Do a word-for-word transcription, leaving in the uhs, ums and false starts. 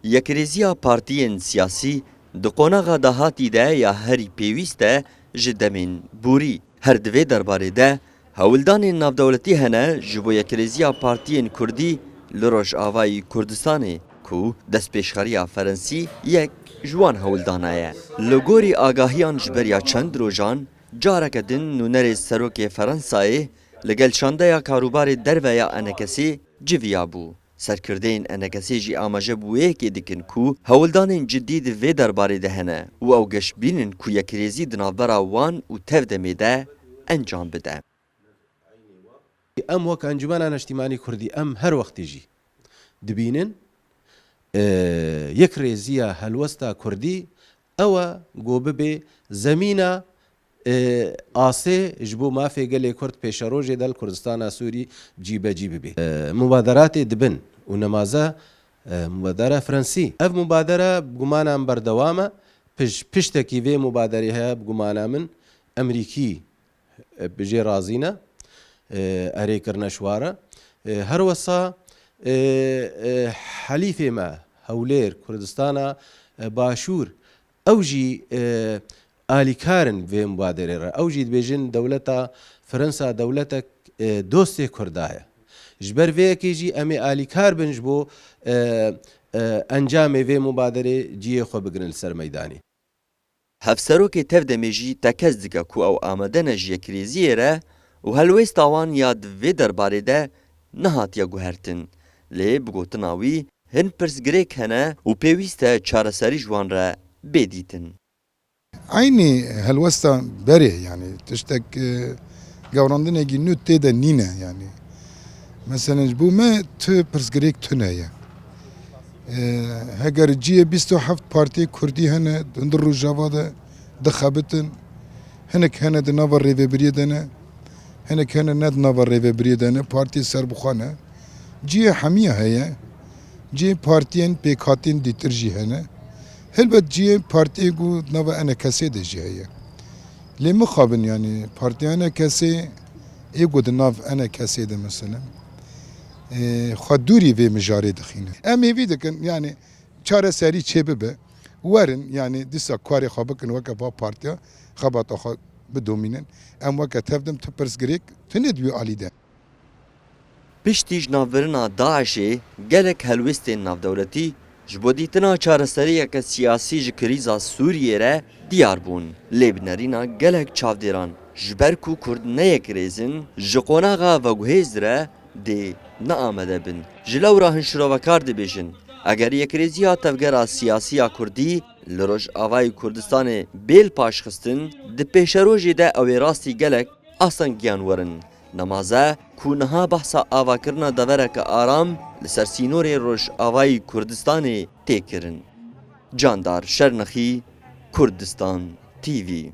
Yekrêziya partiyên siyasî di qonaxa dahatî de ya herî pêwîst e ji demên borî. Her di vê derbarê de hewldanên navdewletî hene ji bo yekrêziya partiyên kurdî li Rojavayî Kurdistanê ku destpêşxeriya Ferensî yek ji wan hewldana ye. Li gorî agahiyan ji beriya çend rojan, careke din nûnerê serokê Ferensayê li gel şandeya karûbarê derve ya Enekesê civiya bû. Serkirdeyên Enekesê jî amaje bi wê yekê dikin ku hewldanên cidî di vê derbarê de hene û ew geş bînin ku yekrêzî di navbera wan û Tevdemê de encam bide. Em wek Encûmena Neştîmanî Kurdî em her wextî jî dibînin, e, yekrêziya helwesta Kurdî ew e ku bibe zemîna e, asê ji bo mafê gelê Kurd pêşerojê de li Kurdistana Sûrî cîbecî bibe. E, mubaderatê dibin û nemaze, e, mubadere Fransî. Ev mubadere bi gumana min berdewam e. Pij-, piştekî vê mubaderê heye bi gumana min Emerîkî, e, bi jê razî ne. E, erê kirine ji wa re. E, her wesa, e, e, helîfê me Hewlêr, Kurdistana, e, Başûr, ew jî, e, alîkar in vê mubaderê re. Ew jî dibêjin dewleta Fransa dewletek, e, dostê Kurda ye. Ji ber vê yekê jî em ê alîkar bin ji bo, e, e, encamê vê mubaderê cihê xwe bigirin li ser meydanê. Hevserokê Tevdemê jî tekez dike ku ew amade ne ji yekrêziyê re û helwêsta wan ya di vê derbarê de nehatiye guhertin. Lê bi gotina wî, hin pirsgirêk hene û pêwîst e çareserî ji wan re bê dîtin. Eynî helwesta berê, yanî tiştek, e, gewrandinekî nû tê de nîne, yanî. Meselen, ji bo me tu pirsgirêk tune ye. E, heger cihê bîst û heft partiyê kurdî hene, di hundir Rojava de dixebitin, hinek hene di nava rêvebiriyê de ne, hinek hene ne di nava rêvebiriyê de ne, partiyê serbixwe ne. Cihê hemiya heye. Cihê partiyên pêkhatîn dîtir jî hene. Helbet cihê partiyê ku di nava E N K S'ê de jî heye. Lê mixabin, yanî partiya E N K S'ê ê ku di nav E N K S'ê de, meselen, e, xwe dûrî vê mijarê dixîne. Em hêvî dikin, yanî çareserî çêbibe. Werin, yanî dîsa karê xwe bikin weke va partiya, xebata xwe bidomînin. Em weke Tevdem tu pirsgirêk tune di wî alî de. Piştî ji navbirina DAIŞ'ê gelek helwêstên navdewletî ji bo dîtina çareseriyeke siyasî ji krîza Sûriyê re diyar bûn. Lê bi nerîna gelek çavdêran, ji ber ku Kurd ne yekrêz in, ji qonaxa veguhêz re dê ne amade bin. Ji lewra hin şirovekar dibêjin, eger yekrêziya tevgera siyasî ya Kurdî li Rojavayê Kurdistanê bê li paş xistin, di pêşerojê de ew ê rastî gelek astengiyan werin. Nemaze ku niha behsa avakirina devereke aram li ser sînorê Rojavayî Kurdistanê tê kirin. Candar Şernexî, Kurdistan T V.